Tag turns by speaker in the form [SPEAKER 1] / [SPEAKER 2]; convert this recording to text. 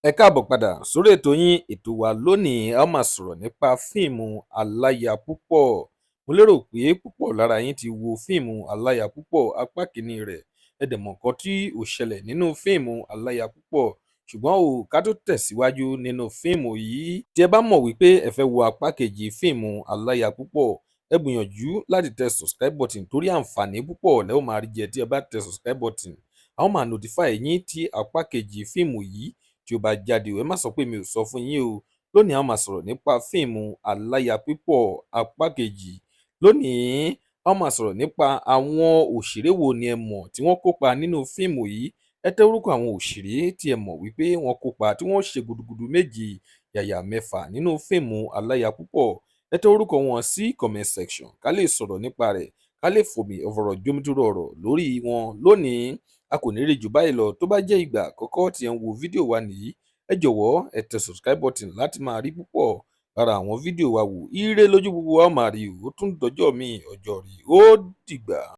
[SPEAKER 1] Ẹ káàbọ̀ padà sórí ètò yín, ètò wa. Lónìí, a ó máa sọ̀rọ̀ nípa fíìmù Aláyapúpọ̀. Mo lérò pé púpọ̀ lára yín ti wo fíìmù Aláyapúpọ̀ apá kìíní rẹ̀. Ẹ dẹ̀ mọ̀ nǹkan tí ó ṣẹlẹ̀ nínú fíìmù Aláyapúpọ̀. Ṣùgbọ́n o, ká tó tẹ̀síwájú nínú fíìmù yìí, tí ẹ bá mọ̀ wípé ẹ fẹ́ wo apá kejì fíìmù Aláyapúpọ̀, ẹ gbìyànjú láti tẹ subscribe button, torí àǹfààní púpọ̀ lẹ ó máa rí jẹ tí ẹ bá tẹ subscribe button. A ó máa notify yín tí apá kejì fíìmù yìí tí ó bá jáde o. Ẹ má sọ pé mi ò sọ fún yín o. Lónìí, a máa sọ̀rọ̀ nípa fíìmù Aláyapípọ̀ apá kejì. Lónìí, a máa sọ̀rọ̀ nípa àwọn òṣèré wo ni ẹ mọ̀ tí wọ́n kópa nínú fíìmù yìí. Ẹ tẹ orúkọ àwọn òṣèré tí ẹ mọ̀ wípé wọ́n kópa, tí wọ́n ṣe gudugudu méje yàyà mẹ́fà nínú fíìmù Aláyapúpọ̀. Ẹ tẹ orúkọ wọn sí comment section, ká lè sọ̀rọ̀ nípa rẹ̀, ká lè fòmì ọ̀rọ̀ jomitoro ọ̀rọ̀ lórí wọn. Lónìí, a kò ní rí jù báyìí lọ. Tó bá jẹ́ ìgbà àkọ́kọ́ tí ẹ ń wo fídíò wa nìyí, ẹ jọ̀wọ́, ẹ tẹ subscribe button láti máa rí púpọ̀ lára àwọn fídíò wa wò. Ire lójú gbogbo wa ó máa rí. Ó tún dọjọ́ mi, ọjọ́ rí, ó dìgbà.